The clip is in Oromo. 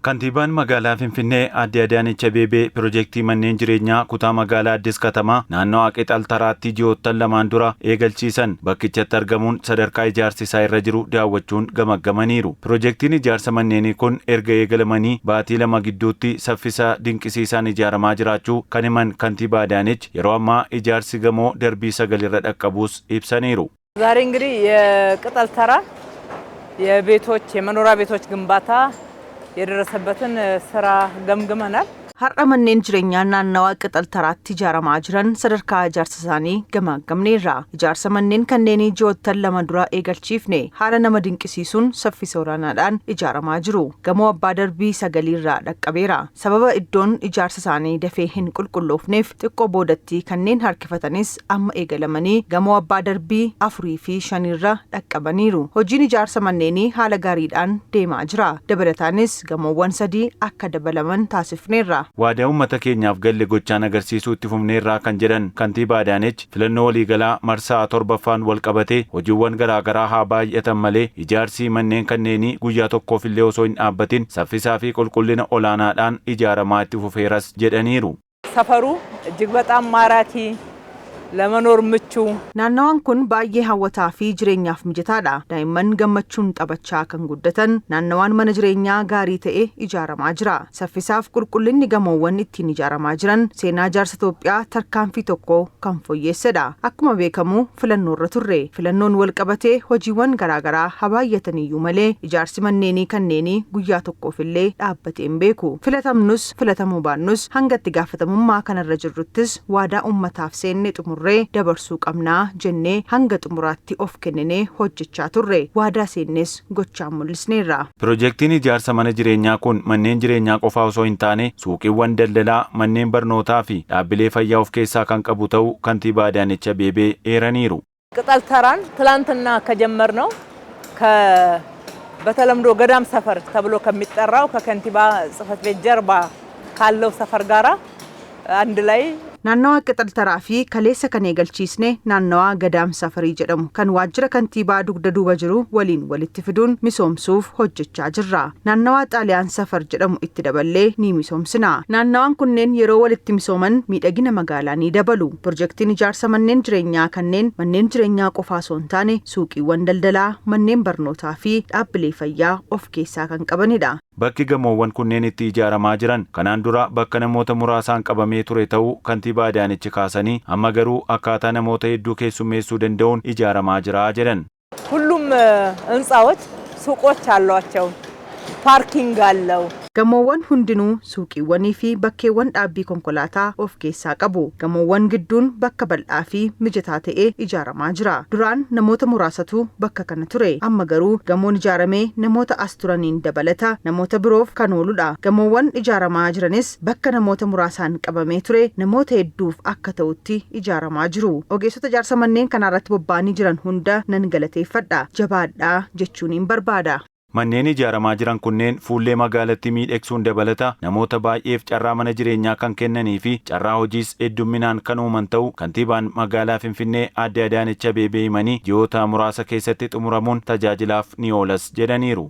Kantiibaan magaalaa Finfinnee Aadde Adaanech Abeebee pirojektii manneen jireenyaa kutaa magaalaa Addis Katamaa naannoo Qixal Taraatti ji'oottan lamaan dura eegalchiisan bakkichatti argamuun sadarkaa ijaarsi isaa irra jiru daawwachuun gamaggamaniiru. Pirojektiin ijaarsa manneenii kun erga eegalamanii baatii 2 gidduutti saffisa dinqisiisaan ijaaramaa jiraachuu kan himan Kantiibaa Adaanech, yeroo ammaa ijaarsi gamoo darbii 9 irra dhaqqabuus ibsaniiru. ዛሬ እንግዲህ የቅጠል ተራ የቤቶች የመኖሪያ ቤቶች ግንባታ የደረሰበትን ስራ ገምግመናል። Har'a manneen jireenyaa naannawaa Qixal Taraatti ijaaramaa jiran sadarkaa ijaarsa isaanii gamaaggamneerra. Ijaarsa manneen kanneenii ji'oottan 2 dura eegalchiifne haala nama dinqisiisuun saffisa olaanaadhaan ijaaramaa jiru. Gamoo abbaa darbii sagaliirraa dhaqqabeera. Sababa iddoon ijaarsa isaanii dafee hin qulqulloofneef xiqqoo boodatti kanneen harkifatanis amma eegalamanii gamoo abbaa darbii afurii fi shanirra dhaqqabaniiru. Hojiin ijaarsa manneenii haala gaariidhaan deemaa jira. Dabalataanis gamoowwan sadii akka dabalaman taasifneerra. Waadaa uummata keenyaaf galle gochaan agarsiisuu itti fufneerraa kan jedhan Kantiibaa Adaanech, filannoo waliigalaa marsaa torbaffaan wal qabatee hojiiwwan garaagaraa haa baay'atan malee ijaarsi manneen kanneenii guyyaa tokkoof illee osoo hin dhaabbatin saffisaa fi qulqullina olaanaadhaan ijaaramaa itti fufeeras jedhaniiru. ሰፈሩ እጅግ በጣም ማራኪ ለመኖር ምቹ Naannawaan kun baay'ee hawwataa fi jireenyaaf mijataadha. Daa'imman gammachuun taphachaa kan guddatan naannawaan mana jireenyaa gaarii ta'e ijaaramaa jira. Saffisaaf qulqullinni gamoowwan ittiin ijaaramaa jiran seenaa ijaarsa Itoophiyaa tarkaanfii tokko kan fooyyessedha. Akkuma beekamu filannoorra turre. Filannoon wal qabatee hojiiwwan garaagaraa haa baay'ataniyyuu malee ijaarsi manneenii kanneenii guyyaa tokkoof illee dhaabbatee hin beeku. Filatamnus filatamuu baannus hanga itti gaafatamummaa kanarra jirruttis waadaa uummataaf seenne xumurree dabarsuu qabnaa jennee hanga xumuraatti of kenninee hojjechaa turre. Waadaa seennes gochaan mul'isneerra. Pirojektiin ijaarsa mana jireenyaa kun manneen jireenyaa qofaa osoo hin taane suuqiiwwan daldalaa, manneen barnootaa fi dhaabbilee fayyaa of keessaa kan qabu ta'uu Kantiibaa Adaanech Abeebee eeraniiru. ቅጠል ተራን ትላንትና ከጀመርነው በተለምዶ ገዳም ሰፈር ተብሎ ከሚጠራው ከከንቲባ ጽሕፈት ቤት ጀርባ ካለው ሰፈር ጋራ አንድ ላይ Naannawaa Qixal Taraa fi kaleessa kan eegalchiisne naannawaa Gadaam Safarii jedhamu kan waajjira kantiibaa dugda duuba jiru waliin walitti fiduun misoomsuuf hojjechaa jirra. Naannawaa Xaaliyaan Safar jedhamu itti daballee ni misoomsina. Naannawaan kunneen yeroo walitti misooman miidhagina magaalaa ni dabalu. Pirojektiin ijaarsa manneen jireenyaa kanneen manneen jireenyaa qofaa osoo hin taane suuqiiwwan daldalaa, manneen barnootaa fi dhaabbilee fayyaa of keessaa kan qabanidha. Bakki gamoowwan kunneen itti ijaaramaa jiran kanaan dura bakka namoota muraasaan qabamee ture ta'uu Kantiibaa Adaanech kaasanii, amma garuu akkaataa namoota hedduu keessummeessuu danda'uun ijaaramaa jira jedhan. ሁሉም ህንፃዎች ሱቆች አሏቸው፣ ፓርኪንግ አለው። Gamoowwan hundinuu suuqiiwwanii fi bakkeewwan dhaabbii konkolaataa of keessaa qabu. Gamoowwan gidduun bakka bal'aa fi mijataa ta'e ijaaramaa jira. Duraan namoota muraasatu bakka kana ture. Amma garuu gamoon ijaaramee namoota as turaniin dabalata namoota biroof kan ooludha. Gamoowwan ijaaramaa jiranis bakka namoota muraasaan qabamee ture namoota hedduuf akka ta'utti ijaaramaa jiru. Ogeessota ijaarsa manneen kanaarratti bobba'anii jiran hunda nan galateeffadha. Jabaadhaa jechuun barbaada. Manneen ijaaramaa jiran kunneen fuullee magaalattii miidhagsuun dabalata namoota baay'eef carraa mana jireenyaa kan kennanii fi carraa hojiis heddumminaan kan uuman ta'uu kantiibaan magaalaa Finfinnee Aadde Adaanech Abeebee himanii, ji'oota muraasa keessatti xumuramuun tajaajilaaf ni oolas jedhaniiru.